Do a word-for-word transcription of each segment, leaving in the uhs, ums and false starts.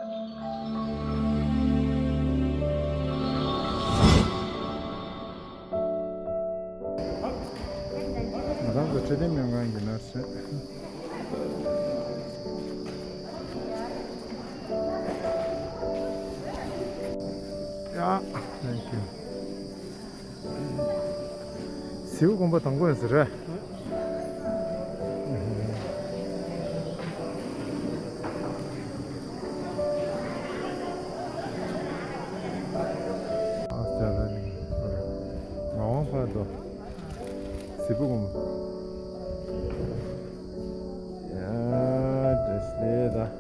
ང་རང་ཚོ་ཁྲི་ལྡེ་སྨན་ཁང་ཡིན་ན་ཟེར། Yeah, thank you. ཟེའུ་དགོན་པ་དང་པོ་ཡིན་ཟེར་རེད། ཨ་ཙི་རེད། ངག་དབང་ཕར་དོ། ཟེའུ་དགོན་པ། ཡ། བཀྲ་ཤིས་བདེ་ལེགས། ཨ།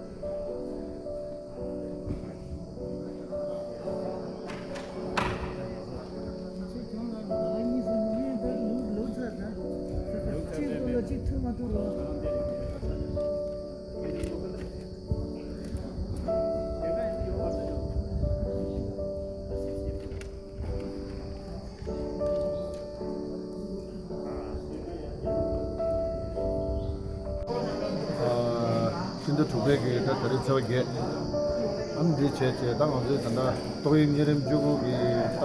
ཕྱི་ཟླ་དྲུག་པའི་གི་ད་ད་རེས་ཚེས་པ་བརྒྱད། ཨ་ནི་འདི་བྱས་བྱས་ད་ང་ཚོའི་ད་ལྟ་ཏོག་དབྱིབས་གཉན་རིམས་བཅུ་དགུ་གི་ད་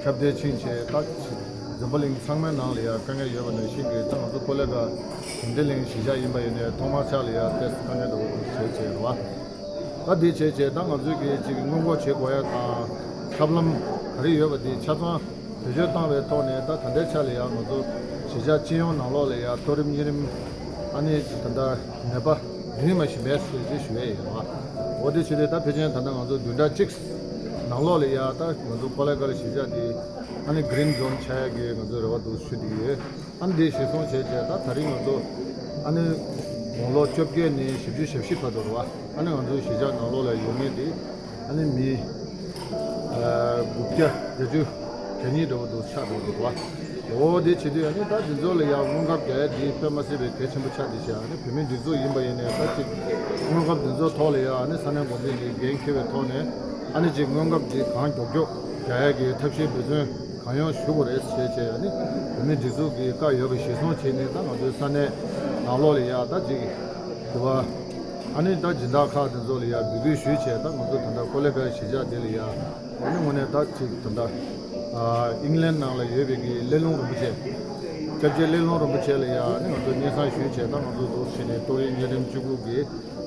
ཁྱབ་གདལ་ཕྱིན་བྱས་ད་འཛམ་བུ་གླིང་ཚང་མའི་ནང་ལ་ཡ་དཀའ་ངལ་ཡོད་པ་ནང་བཞིན་གི་ད་ང་ཚོ་ཀོ་ལི་གྷལ་གཞིས་བདེ་གླིང་གཞིས་ཆགས་ཡིན་པ་ཡིན་ནའི་ཐོག་མར་ཆགས་ལ་ཡ་ཏོག་ཙམ་དཀའ་ངལ་འདྲ་བོ་བྱས་བྱས་རེད་བ། ད་དེ་བྱས་བྱས་ད་ང་ཚོས་གི་ཅིག་སྔོན་འགོག་བྱེད་དགོས་ཡ་དང་ཐབས་ལམ་ག་རེ་ཡོད་པ་དེ་ཆ་ཚང་བེད་སྤྱོད་བཏང་བའི་ཐོག་ནས་ད་ད་ལྟའི་ཆ་ལ་ཡང་ང་ཚོ་གཞིས་ཆགས་སྤྱི་ཡོངས་ནང་ལོགས་ལ་ཡང་ཏོག་དབྱིབས་གཉན་རིམས་ཨ་ནི་ད་ལྟ་ནད་པ་བདུན་མ་ཞིག་མེད་ཟེར་ཅིག་ཞུ་ཡས་ཡོད་བ། འོ་དེ་བྱས་ཏེ་ད་ཕལ་ཆེར་ད་ལྟ་ང་ཚོ་བདུན་ཕྲག་གཅིག་ནང་ལོགས་ལ་ཡང་ད་ང་ཚོ་ཀོ་ལི་གྷལ་གཞིས་ཆགས་དེ་ཨ་ནི་གྷི་རིན་ཛོན་ཆགས་ཡ་གི་ང་ཚོ་རེ་བ་འདུག་ཞུ་བསྡད་ཀྱི་ཡོད། ཨ་ནི་འདི་གཞིར་བཟུང་བྱས་བྱས་ད་ད་རིང་ང་ཚོ་ཨ་ནི་དགུང་ལོ་བཅོ་བརྒྱད་ནས་བཞི་བཅུ་ཞེ་བཞི་བར་དུ་རེད་བ། ཨ་ནི་ང་ཚོའི་གཞིས་ཆགས་ནང་ལོགས་ལ་ཡོད་མཁན་དེ་ཨ་ནི་མི་ཨ་དགུ་བརྒྱ་བརྒྱད་ཅུ་གྱ་གཉིས་འདྲ་བོ་འདུག་ཆགས་འདུག་འདུག་བ། འོ་དེ་བྱེད་དུས་ཨ་ནི་ད་འདི་ཚོ་ལ་ཡང་སྔོན་ཁབ་རྒྱག་ཡ་འདི་དཔེ་མ་སྲིད་པའི་གལ་ཆེན་པོ་ཆགས་བསྡད་ཤག་ཨ་ནི་བོད་མིའི་སྒྲིག་འཛུགས་ཡིན་པ་ཡིན་ནའི་ད་ཅིག་སྔོན་ཁབ་འདི་ཚོ་ཐོག་ལ་ཡང་ཨ་ནི་ས་གནས་འགོ་འཛིན་གྱིས་འགན་འཁྱེར་བའི་ཐོག་ནས་ཨ་ནི་ཅིག་སྔོན་ཁབ་འདི་གང་མགྱོགས་མགྱོགས་རྒྱག་ཡ་གི་ཐབས་ཤེས་འབད་བརྩོན་གང་ཡོང་ཞུ་དགོས་རེད་ཟེར་བྱས་ཨ་ནི་བོད་མིའི་སྒྲིག་འཛུགས་ཀྱི་བཀའ་ཡོད་པ་གཞིར་བཟུང་བྱས་ནས་ད་ང་ཚོའི་ས་གནས་ནང་ལོགས་ལ་ཡ་ད་ཅིག་དུ་བ་ཨ་ནི་ད་སྦྱིན་བདག་ཁག་དེ་ཚོ་ལ་ཡ་འབོད་སྐུལ་ཞུས་བྱས་ད་ང་ཚོ་ད་ལྟ་ཀོ་ལི་གྷལ་གཞིས་ཆགས་དེ་ལ་ཡ་ཨ་ནི་དངོས་གནས་ད་ཅིག་ད་ལྟ་ཨིང་ལན་ནང་ལ་ཡོད་པའི་གི་སླེ་ལུང་རིན་པོ་ཆེ་སྐྱབས་རྗེ་སླེ་ལུང་རིན་པོ་ཆེ་ལ་ཡ་ཨ་ནི་ང་ཚོ་སྙན་སེང་ཞུས་བྱས་ད་ང་ཚོ་འདུག་བྱས་ནས་ཏོག་དབྱིབས་གཉན་རིམས་བཅུ་དགུ་གི་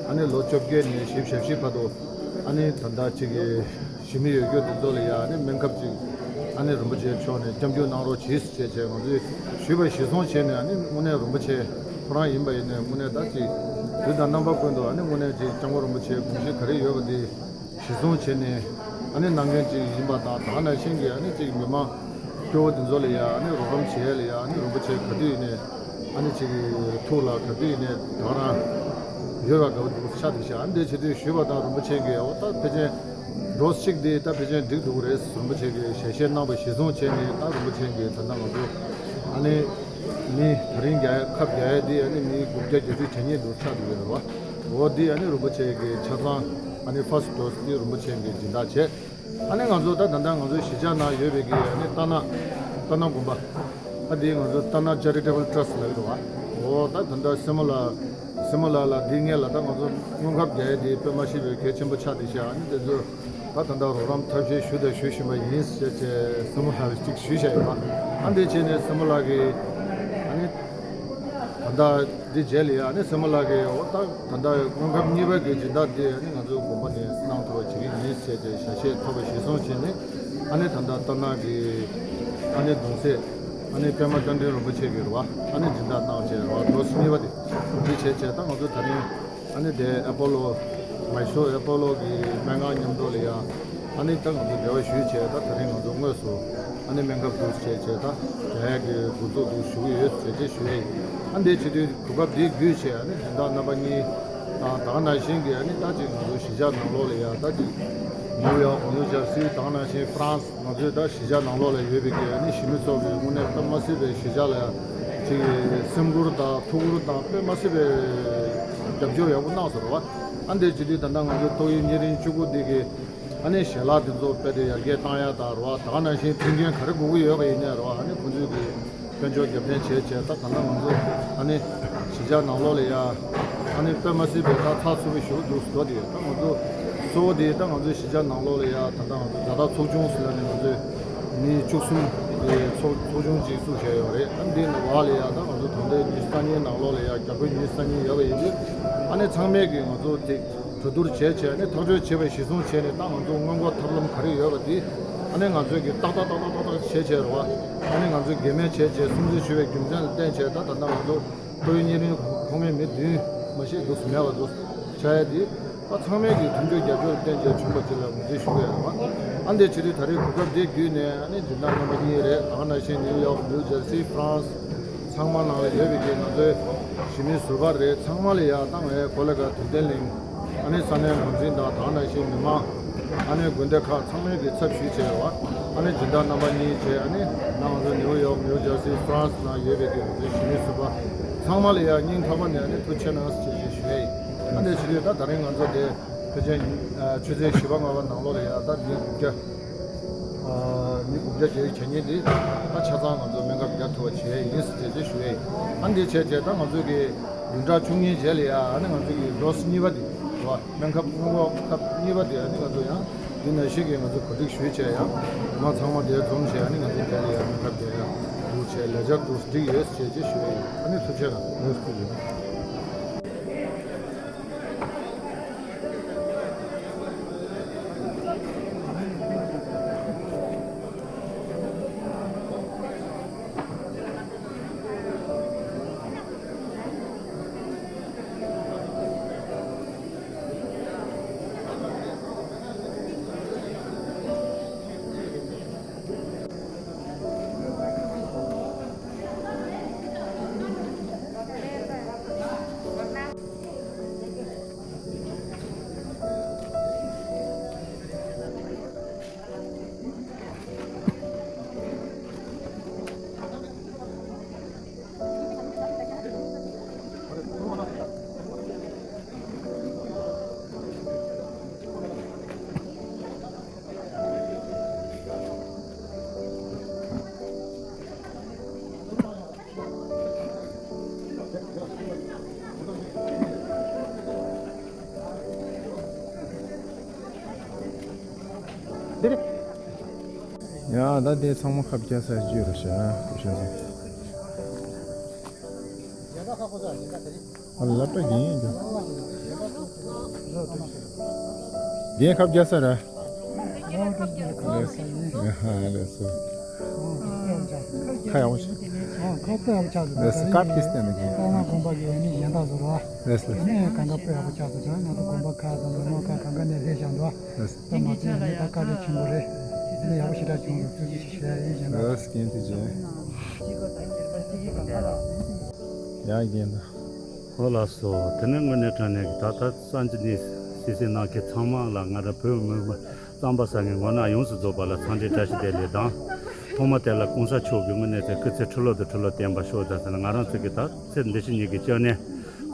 ཨ་ནི་ལོ་བཅོ་བརྒྱད་ནས་བཞི་བཅུ་ཞེ་བཞི་བར་དུ་ཨ་ནི་ད་ལྟ་ཅིག་གི་ཞི་མི་ཡོད་རྒྱུ་དེ་ཚོ་ལ་ཡ་ཨ་ནི་སྨན་ཁབ་ཅིག་ཨ་ནི་རིན་པོ་ཆེ་མཆོག་ནས་སྐྱབས་འཇུག་གནང་རོགས་གྱིས་ཞེས་བྱས་ང་ཚོས་ཞུས་པ་གཞིར་བཟུང་བྱས་ནས་ཨ་ནི་དངོས་གནས་རིན་པོ་ཆེ་ཁོ་རང་ཡིན་པ་ཡིན་ནའི་དངོས་གནས་ད་ཅིག་དུས་དང་རྣམ་པ་ཀུན་ཏུ་ཨ་ནི་དངོས་གནས་ཅིག་སྐྱབས་མགོན་རིན་པོ་ཆེའི་དགོངས་གཞི་ག་རེ་ཡོད་པ་དེ་གཞིར་བཟུང་བྱས་ནས་ཨ་ནི་གནང་མཁན་ཅིག་ཡིན་པ་དང་ད་ག་ནང་བཞིན་གྱི་ཨ་ནི་ཅིག་མི་མང་སྐྱོ་བོ་དེ་ཚོ་ལ་ཡ་ཨ་ནི་རོགས་རམ་བྱེད་ཡ་ལ་ཡ་ཨ་ནི་རིན་པོ་ཆེ་ག་དུས་ཡིན་ནའི་ཨ་ནི་ཅིག་ཐུགས་ལ་ག་དུས་ཡིན་ནའི་ད་ག་རང་ཡོད་པ་འདྲ་བོ་འདུག་ཆགས་འདུག་ཤག་ཨ་ནི་དེ་བྱེད་དུས་ཞུས་པ་དང་རིན་པོ་ཆེ་གིས་འོ་ད་ཕལ་ཆེར་འགྲོ་གཅིག་དེ་ད་ཕལ་ཆེར་འགྲིག་འདུག་རེད་རིན་པོ་ཆེ་གིས་ཞལ་བཞེས་གནང་བ་གཞིར་བཟུང་བྱས་ནས་ད་རིན་པོ་ཆེ་གིས་ད་ལྟ་ང་ཚོ་ཨ་ནི་མི་ད་རིང་རྒྱག་ཡ་ཁབ་རྒྱག་ཡ་དེ་ཨ་ནི་མི་དགུ་བརྒྱ་བརྒྱད་ཅུ་གྱ་གཉིས་འདུག་ཆགས་འདུག་ཡོད་རེད་བ། འོ་དེ་ཨ་ནི་རིན་པོ་ཆེ་གིས་ཆ་ཚང་ཨ་ནི་ཕར་སི་ཊི་ཌོ་སི་དེ་རིན་པོ་ཆེ་གིས་སྦྱིན་བདག་བྱས། ཨ་ནི་ང་ཚོ་ད་ད་ལྟ་ང་ཚོ་གཞིས་ཆགས་ནང་ཡོད་པའི་གི་ཨ་ནི་ཏཱ་ན་ཏཱ་ན་དགོན་པ། ཨ་དེ་ང་ཚོ་ཏཱ་ན་ཅེ་རི་ཊེ་བལ་ཊ་ར་སི་ཊི་ལབ་ཀྱི་འདུག་བ། འོ་ད་ད་ལྟ་སྲས་མོ་ལགས་སྲས་མོ་ལགས་ལ་འདི་སྔོན་ལ་ད་ང་ཚོ་སྔོན་ཁབ་རྒྱག་ཡ་དེ་དཔེ་མ་སྲིད་པའི་གལ་ཆེན་པོ་ཆགས་བསྡད་ཤག་ཨ་ནི་དེ་ཚོ་ད་ད་ལྟ་རོགས་རམ་ཐབས་ཤེས་ཞུ་དང་ཞུ་བཞིན་པ་ཡིན་ཟེར་བྱས་སྲས་མོ་ལགས་ལ་ཅིག་ཞུས་བཞག་ཡོད་པ། ཨ་འདི་བྱས་ནས་སྲས་མོ་ལགས་ཀྱིས་ཨ་ནི་ད་ལྟ་འདི་རྗེས་ལ་ཡ་ཨ་ནི་སྲས་མོ་ལགས་ཀྱིས་འོ་ད་ད་ལྟ་སྔོན་ཁབ་གཉིས་པ་གི་སྦྱིན་བདག་འདི་ཨ་ནི་ང་ཚོའི་དགོན་པ་ནས་གནང་ཐུབ་པ་བྱེད་ཀྱི་ཡིན་ཟེར་བྱས་ཞལ་བཞེས་ཐོབ་པ་གཞིར་བཟུང་བྱས་ནས་ཨ་ནི་ད་ལྟ་ཏཱ་ན་གི་ཨ་ནི་གདུང་སྲས་ཨ་ནི་པད་མ་བསྟན་འཛིན་རིན་པོ་ཆེ་གིས་རེད་བ་ཨ་ནི་སྦྱིན་བདག་གནང་བྱས་རེད་བ་ཌོ་སི་གཉིས་པ་དེ་འདི་བྱས་བྱས་ད་ང་ཚོ་ད་རིང་ཨ་ནི་དེ་ཨེ་པོ་ལོ་མའི་སོར་ཨེ་པོ་ལོ་གི་སྨན་ཁང་མཉམ་དུ་ལ་ཡ་ཨ་ནི་ད་ང་ཚོ་འབྲེལ་བ་ཞུས་བྱས་ད་ད་རིང་ང་ཚོ་དངོས་སུ་ཨ་ནི་སྨན་ཁབ་འདུག་བྱས་བྱས་ད་རྒྱག་ཡ་གི་འགོ་འཛུགས་འདུག་ཞུ་གི་ཡོད་ཟེར་བྱས་ཞུ་ཡ་ཡིན། ཨ་འདི་བྱེད་དུས་གོ་སྐབས་འདི་བརྒྱུད་བྱས་ཨ་ནི་སྦྱིན་བདག་རྣམ་པ་གཉིས་དང་ད་ག་ནང་བཞིན་གྱི་ཨ་ནི་ད་ཅིག་ང་ཚོ་གཞིས་ཆགས་ནང་ལོགས་ལ་ཡ་ད་ཅིག་ནིའུ་ཡོག་ནིའུ་ཇར་སི་ད་ག་ནང་བཞིན་ཧྥ་རན་སི་ང་ཚོའི་ད་གཞིས་ཆགས་ནང་ལོགས་ལ་ཡོད་པའི་གི་ཨ་ནི་གཞིས་མི་ཚོ་གི་དངོས་གནས་དཔེ་མ་སྲིད་པའི་གཞིས་ཆགས་ལ་ཅིག་སེམས་ཁུར་དང་ཐུགས་ཁུར་དང་དཔེ་མ་སྲིད་པའི་རྒྱབ་སྐྱོར་ཡག་པོ་གནང་སོང་རེད་བ། ཨ་འདི་བྱེད་དུས་ད་ལྟ་ང་ཚོ་ཏོག་དབྱིབས་གཉན་རིམས་བཅུ་དགུ་འདི་གི་ཨ་ནི་ཞལ་ལག་འདི་ཚོ་དཔེ་དེ་ཡར་རྒྱས་བཏང་ཡ་དང་རེད་བ། ད་ག་ནང་བཞིན་མཐུན་རྐྱེན་ག་རེ་དགོས་ཀྱི་ཡོད་པ་ཡིན་ནའི་རེད་བ། ཨ་ནི་ཁོང་ཚོས་གི་དཔལ་འབྱོར་རྒྱབ་རྟེན་བྱས་བྱས་ད་ད་ལྟ་ང་ཚོ་ཨ་ནི་གཞིས་ཆགས་ནང་ལོགས་ལ་ཡ་ ཨ་ནི་དཔེ་མ་སྲིད་པའི་ད་ཚགས་ཚུད་པོ་ཞིག་འདུག་ཟེར་དེ། ད་ང་ཚོ་གཙོ་བོ་དེ་ད་ང་ཚོའི་གཞིས་ཆགས་ནང་ལོགས་ལ་ཡ་ད་ལྟ་ང་ཚོ་ཛ་དྲག་ཚོགས་ཆུང་ཟེར་ལབ་ནས་ང་ཚོའི་མི་བཅུ་གསུམ་གྱི་ཚོགས་ཚོགས་ཆུང་ཅིག་བཙུགས་བྱས་ཡོད་རེད། ཨ་ནི་འདི་ནང་ལ་ཡ་ད་ང་ཚོ་ད་ལྟའི་མི་སང་ཉིན་ནང་ལོགས་ལ་ཡ་རྒྱ་བོད་མི་སང་ཉིན་ཡོད་པ་ཡིན་དུས། ཨ་ནི་ཚང་མས་ཀྱི་ང་ཚོ་དེ་གྲོས་བསྡུར་བྱས་བྱས་ནས་ཐག་གཅོད་བྱས་པ་གཞིར་བཟུང་བྱས་ནས། ད་ང་ཚོ་སྔོན་འགོག་ཐབས་ལམ་ག་རེ་ཡོད་པ་དེ་ཨ་ནི་ང་ཚོས་ཀྱི་ཏག་ཏག་ཏག་ཏག་ཏག་ཏག་བྱས་བྱས་རེད་བ། ཨ་ནི་ང་ཚོས་གེགས་མེད་བྱས་བྱས་སྲུང་བརྩི་ཞུ་བའི་རྒྱུ་མཚན་ལ་བརྟེན་བྱས། ད་ད་ལྟ་ང་ཚོ་ཁོའི་གཉེན་རིང་ཁོང་གི་མི་བདུན་མ་ཞིག་འདུག་སེ་མེད་པ་འདུག་ཆགས་ཡ་དེ། ད་ཚང་མས་ཀྱི་མཐུན་འགྱུར་རྒྱབ་སྐྱོར་བསྟན་བྱས་བྱུང་བ་ཅིག་ལ་ངོས་འཛིན་ཞུ་གི་ཡོད་རེད་བ། ཨ་འདི་བྱེད་དུས་ད་རེས་གོ་སྐབས་འདི་བརྒྱུད་ནས་ཨ་ནི་སྦྱིན་བདག་རྣམ་པ་གཉིས་རེད། ད་ག་ནང་བཞིན་ནིའུ་ཡོག་ནིའུ་ཇར་སི་ཧྥ་རན་སི་ཚང་མ་ནང་ལ་ཡོད་པའི་གི་ང་ཚོའི་གཞིས་མི་ཟུར་པ་རེད། ཚང་མ་ལ་ཡ་ད་ངས་གོ་ལ་ག་དུས་བསྟན་གླིང་ཨ་ནི་ས་གནས་འགོ་འཛིན་དང་། ད་ག་ནང་བཞིན་མི་མང་། ཨ་ནི་དགོན་སྡེ་ཁག་ཚང་མའི་གི་ཚབ་ཞུས་བྱས་བ། ཨ་ནི་སྦྱིན་བདག་རྣམ་པ་གཉིས་བྱས། ཨ་ནི་ནང་དུ་ནིའུ་ཡོག་ནིའུ་ཇར་སི་ཧྥ་རན་སི་ནང་ཡོད་པའི་གི་ང་ཚོའི་གཞིས་མི་ཟུར་པ་ཚང་མ་ལ་ཡ་སྙིང་ཐག་པ་ནས་ཨ་ནི་ཐུགས་རྗེ་གནང་ཞེས་ཞུ་ཡ་ཡིན། ཨ་ནི་བྱེད་དུས་ད་ད་རིང་ང་ཚོ་དེ་ཕལ་ཆེར་ཨ་ཆུ་ཚོད་བཞི་པ་ལྔ་པ་ནང་ལོགས་ལ་ཡ་ད་མི་དགུ་བརྒྱ་ཨ་མི་དགུ་བརྒྱ་དེའི་བྱ་ཉིན་འདི་ད་ཆ་ཚང་ང་ཚོ་སྨན་ཁབ་རྒྱག་ཐུབ་པ་བྱས་ཡིན་ཟེར་བྱས་ཅེས་ཞུ་ཡ་ཡིན། ཨ་འདི་བྱས་བྱས་ད་ང་ཚོ་གི་བདུན་ཕྲག་བཅུ་གཉིས་རྗེས་ལ་ཡ་ཨ་ནི་ང་ཚོ་གི་ཌོ་སི་གཉིས་པ་འདི་རེད་བ། སྨན་ཁབ་སྔོན་འགོག་ཁབ་གཉིས་པ་འདི་ཨ་ནི་ང་ཚོ་ཡང་འདི་ནང་བཞིན་གྱི་ང་ཚོ་གོ་སྒྲིག་ཞུས་བྱས་ཡ་མི་མང་ཚང་མ་དེར་འཛོམས་བྱས། ཨ་ནི་ང་ཚོ་དེ་ལ་ཡ་སྨན་ཁབ་དེ་ཡ་འདུག་བྱས་ལས་འཆར་འདུག་སྒྲིག་ཡོད་ཟེར་བྱས་ཅེས་ཞུ་ཡ་ཡིན། ཨ་ནི་ཐུགས་རྗེ་གནང་། ཡ་ད་དེ་ཚང་མ་ཁབ་རྒྱག་ས་བརྗོད་རོགས་ཤག་ཨ་ལབ་པ་རྒན་ཡིན་འདུག་རྒན་ཁབ་རྒྱག་ས་ར། ལགས་སོ། ཁ་ཡག་པོ་ཞིག་ལགས་སོ། ཀར་དེ་བསྟན་ནས་རྒན། ང་དགོན་པ་གི་ཨ་ནི་གཞན་དག་བཟོ་ར། ལགས་སོ། ཨ་ནི་གང་ག་དཔེ་ཡག་པོ་ཆགས་སོང་། ད་ང་ཚོ་དགོན་པ་ཁག་དང་མི་མང་ཁག་གང་ག་ནས་བསྡད་བཞག་འདུག་ད་མ་ཚད་ནི་ད་དཀའ་ལས་ཆེན་པོ་རེད། འདི་ཡག་པོ་ཞེ་དྲག་བྱུང་འདུག་ཐུགས་རྗེ་ཆེ་ཞུ་ཡ་ཡིན། གཞན་དག་ལགས་སོ། རྒན་ཐུགས་རྗེ་ཆེ། ཡ་རྒན་ད། ཨོ་ལགས་སོ། དེ་ནས་དངོས་གནས་དྲང་གནས་ཀྱི་ད་ལྟ་གསར་འགྱུར་འདི་གསན་གཟིགས་གནང་མཁན་ཚང་མ་ལ་ང་རང་བོད་མི་མང་རྩམ་པ་ཟ་མཁན་ངོ་ན་ཡོངས་སུ་རྫོགས་པ་ལ་འཚམས་འདྲི་བཀྲ་ཤིས་བདེ་ལེགས་དང་། ཐོག་མ་དེ་ལ་གོང་ས་མཆོག་གི་དངོས་གནས་ཚེ་སྐུ་ཚེ་ཁྲི་ལོ་དང་ཁྲི་ལོ་བརྟན་པར་ཤོག་དང་ཟེར་ན། ང་རང་ཚོ་གི་ད་ཚེ་འདི་ཕྱི་གཉིས་ཀྱི་སྐྱབས་གནས་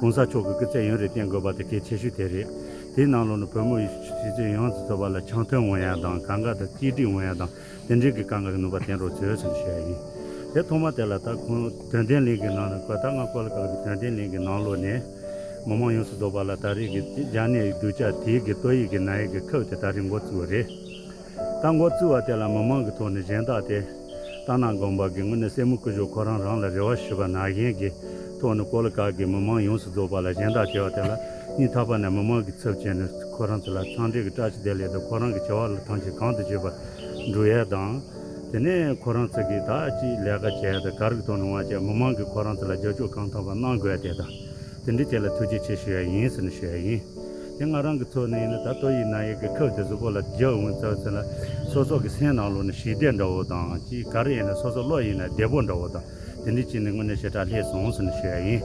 གོང་ས་མཆོག་གི་སྐུ་ཚེ་ཡུན་རིང་བརྟན་དགོས་པ་དེ་གལ་ཆེ་ཤོས་དེ་རེད། དེའི་ནང་ལོགས་ནས་བོད་མི་ཡོངས་སུ་རྫོགས་པ་ལ་འཆམ་མཐུན་འོང་ཡ་དང་། གང་ག་དང་གཅིག་སྒྲིལ་འོང་ཡ་དང་། དེ་འདྲའི་གི་དཀའ་ངལ་གྱི་ནུས་པ་བསྟན་རོགས་བྱོས་ཟེར་ཞུ་ཡ་ཡིན། དེ་ཐོག་མ་དེ་ལ་ད་ཁོང་དོན་ལྡན་གླིང་གི་ནང་ནས་ད་ང་ཀོ་ལི་གྷལ་གྱི་དོན་ལྡན་གླིང་གི་ནང་ལོགས་ནས་མི་མང་ཡོངས་སུ་རྫོགས་པ་ལ་ད་རེས་ཀྱི་རྒྱ་ནད་ཀྱི་གདུལ་བྱ་དེའི་གི་ཏོག་དབྱིབས་ཀྱི་ནད་ཡམས་ཀྱི་ཁབ་དེ་ད་རེས་འགོ་བཙུགས་པ་རེད། ད་འགོ་བཙུགས་པ་དེ་ལ་མི་མང་གི་ཐོག་ནས་གཞན་དག་དེ་རྟ་ནག་དགོན་པ་གི་དངོས་གནས་སྲས་མོ་སྐུ་ཞབས་ཁོ་རང་རང་ལ་རེ་བ་ཞུས་པ་ནང་བཞིན་གྱི་ཐོག་ནས་ཀོ་ལི་གྷལ་གྱི་མི་མང་ཡོངས་སུ་རྫོགས་པ་ལ་གཞན་དག་བྱས་པ་དེ་ལ་སྙིང་ཐག་པ་ནས་མི་མང་གི་ཚབ་བྱས་ནས་ཁོ་རང་ཚོ་ལ་འཚམས་འདྲི་གི་བཀྲ་ཤིས་བདེ་ལེགས་དང་། ཁོ་རང་གི་བྱ་བ་ལ་ཐམས་ཅད་གང་དུ་བྱེད་པ་འགྲུབ་ཡས་དང་། དེ་ནས་ཁོ་རང་ཚོ་གིས་ད་ཅིག་ལས་ཀ་བྱས་དང་ག་རེ་གི་ཐོག་ནས་ང་བཅས་མི་མང་གིས་ཁོ་རང་ཚོ་ལ་རྒྱབ་སྐྱོར་གང་ཐུབ་པ་གནང་དགོས་དེ་དང་། དེ་འདྲའི་ཐད་ལ་ཐུགས་རྗེ་ཆེ་ཞུ་ཡ་ཡིན་ཟེར་ནས་ཞུ་ཡ་ཡིན། དེ་ང་རང་གི་ཚོ་ནས་ཡིན་ན་ད་ཏོག་དབྱིབས་ནད་ཡམས་ཀྱི་ཁབ་དེ་གཟུགས་པོ་ལ་རྒྱག་འོང་ཙང་ཙང་ལ་སོ་སོ་གི་སེམས་ནང་ལོགས་ནས་ཞི་བདེ་འདྲ་བོ་དང་། ཅིག་ག་རེ་ཡིན་ན་སོ་སོ་བློ་ཡིན་ན་བདེ་པོ་འདྲ་བོ་དང་། དེ་འདྲའི་ཅིག་ནས་དངོས་གནས་ཞེ་དྲག་སླེབས་སོང་ཟེར་ནས་ཞུ་ཡ་ཡིན།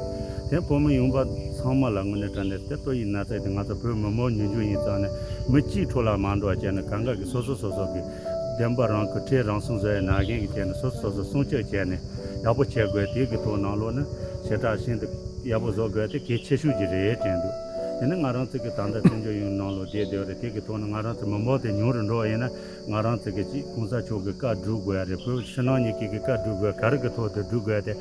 དེ་བོད་མི་ཡོངས་པ་ཚང་མ་ལ་དངོས་གནས་དྲང་གནས་དེ་ཏོག་དབྱིབས་ན་ཚ་དེ་ང་ཚོ་བོད་མི་མང་ཉུང་ཉུང་ཡིན་ཙང་ནས་མི་གཅིག་འཕྲོ་བརླག་མ་འགྲོ་བ་བྱས་ནས་གང་ག་གིས་སོ་སོ་སོ་སོ་གི་བདེན་པ་རང་ཁུར་ཁྲེལ་རང་སྲུང་བཟོ་ཡ་ནང་བཞིན་གྱི་བྱས་ནས་སོ་སོ་སོ་སོ་སྲུང་སྐྱོབ་བྱས་ནས་ཡག་པོ་བྱེད་དགོས། དེ་གི་ཐོག་ནང་ལོགས་ནས་ཞེ་དྲག་ཤིན་ཏུ་ཡག་པོ་བཟོ་དགོས་དེ་གལ་ཆེ་ཤོས་ཅིག་རེད་དྲན་འདུག་དེ་ནས་ང་རང་ཚོ་གི་ད་ལྟ་བཙན་བྱོལ་ཡུལ་ནང་ལོགས་བསྡད་བསྡད་པ་རེད། དེ་གི་ཐོག་ནས་ང་རང་ཚོ་མི་མང་དེ་ཉུང་རུ་འགྲོ་བ་ཡིན་ན། ང་རང་ཚོ་གི་ཅིག་གོང་ས་མཆོག་གི་བཀའ་སྒྲུབ་དགོས་ཡ་རེད། བོད་ཕྱི་ནང་གཉིས་ཀྱི་གི་བཀའ་སྒྲུབ་དགོས་ཡ། ག་རེ་གི་ཐོག་ཏུ་སྒྲུབ་དགོས་ཡ་དེ་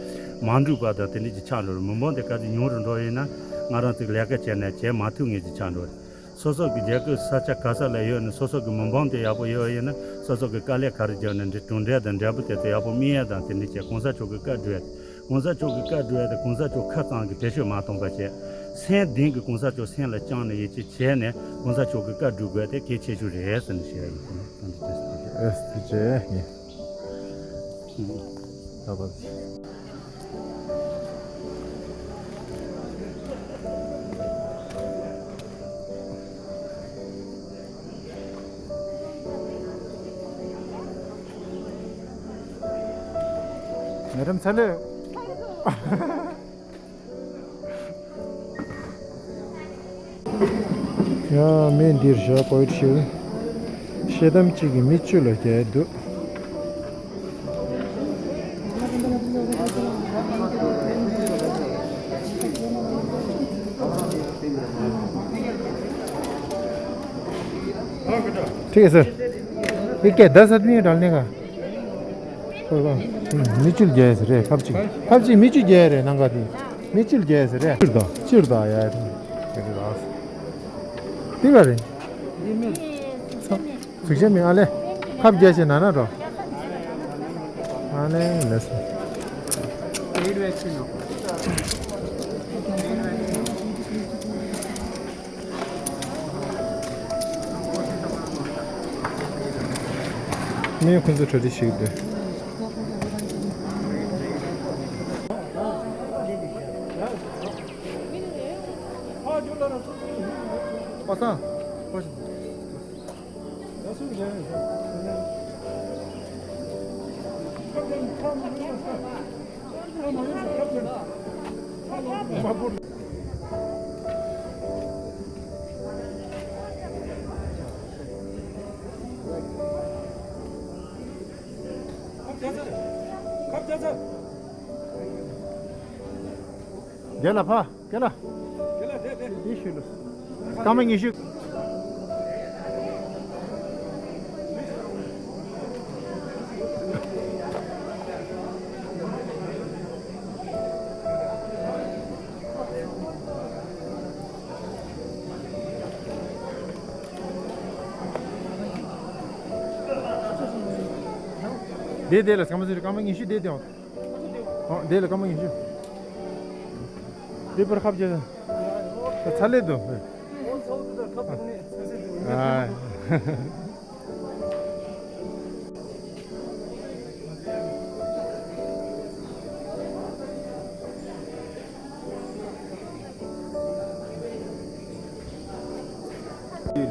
མ་འགྲུབ་པ་དང་དེ་འདྲ་ཅིག་ཆགས་འགྲོ་རེད། མི་མང་དེ་ག་ཚོད་ཉུང་རུ་འགྲོ་ཡིན་ན་ ང་རང་ཚོས་ལས་ཀ་བྱས་ནས་བྱེད་མ་ཐུབ་ངེས་ཀྱི་ཆགས་འགྲོ་རེད། སོ་སོ་གི་རྒྱལ་ཁབ་ས་ཆ་ག་ས་ལ་ཡོད་ན་སོ་སོ་གི་མི་འབོར་དེ་ཡག་པོ་ཡོད་ཡིན་ན་སོ་སོ་གི་དཀའ་ལས་ག་རེ་བརྒྱབ་ན་འདི་གྲུབ་འབྲས་དང་འབྲས་བུ་དེ་ཚོ་ཡག་པོ་སྨིན་ཡས་དང་དེ་འདྲ་བྱས་གོང་ས་མཆོག་གི་བཀའ་སྒྲུབ་ཡས། གོང་ས་མཆོག་གི་བཀའ་སྒྲུབ་ཡས་དེ་གོང་ས་མཆོག་ཁ་གཙང་གི་བེད་སྤྱོད་མ་གཏོང་པ་བྱས། སེམས་གཏིང་གི་གོང་ས་མཆོག་སེམས་ལ་བཅངས་ནས་ཡིད་ཆེས་བྱས་ནས་གོང་ས་མཆོག་གི་བཀའ་སྒྲུབ་དགོས་དེ་གལ་ཆེ་ཤོས་རེད་ཟེར་ནས་བཤད་ཡ་ཡིན། ཨེ་ཐུགས་རྗེ་ཆེ། ད་བར། ང་རང་ཚ་ལེ། ཡ་མེ་འདིར་བཞག་པོ་ཡོད་ཤིག་ཤེལ་དམ་གཅིག་གིས་མི་བཅུ་ལ་རྒྱག་འདུག ठीक है सर। ये क्या दस आदमी है डालने का? མི་བཅུ་རྒྱག་ཟེར་རེད། ཁབ་གཅིག་ཁབ་གཅིག་མི་བཅུ་རྒྱག་རེད། ནང་ག་དེ་མི་བཅུ་རྒྱག་ཟེར་རེད། སྤྱིར་དང་སྤྱིར་དང་ཡ་དེ་ག་རེད། གཟུགས་ཅན་མི་ཨ་ལེ། ཁབ་རྒྱག་བྱས་ན་ན་འགྲོ། ཨ་ལེ་ལེ་སོ། མི་ཁོ་ཚོ་གྲ་སྒྲིག་བྱེད་ཀྱི་འདུག་པ་སངས། རྒན་ལགས་ཕ། རྒན་ལགས། རྒན་ལགས་དེ་དེ། ཡེ་ཤེས་ལགས། སྐར་མ་ཉི་ཤུ། དེ་དེ་ལ་སྐར་མ་ཟེར་སྐར་མ་ཉི་ཤུ་དེ་དེ། ཨོ་དེ་ལ་སྐར་མ་ཉི་ཤུ། དེ་པར་ཁབ་རྒྱག་ཚ་ལེ་དུ། ཨ།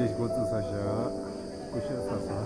ལས་འགོ་བཙུགས་ས་ཞག་སྐུ་ཞབས་ས་ས།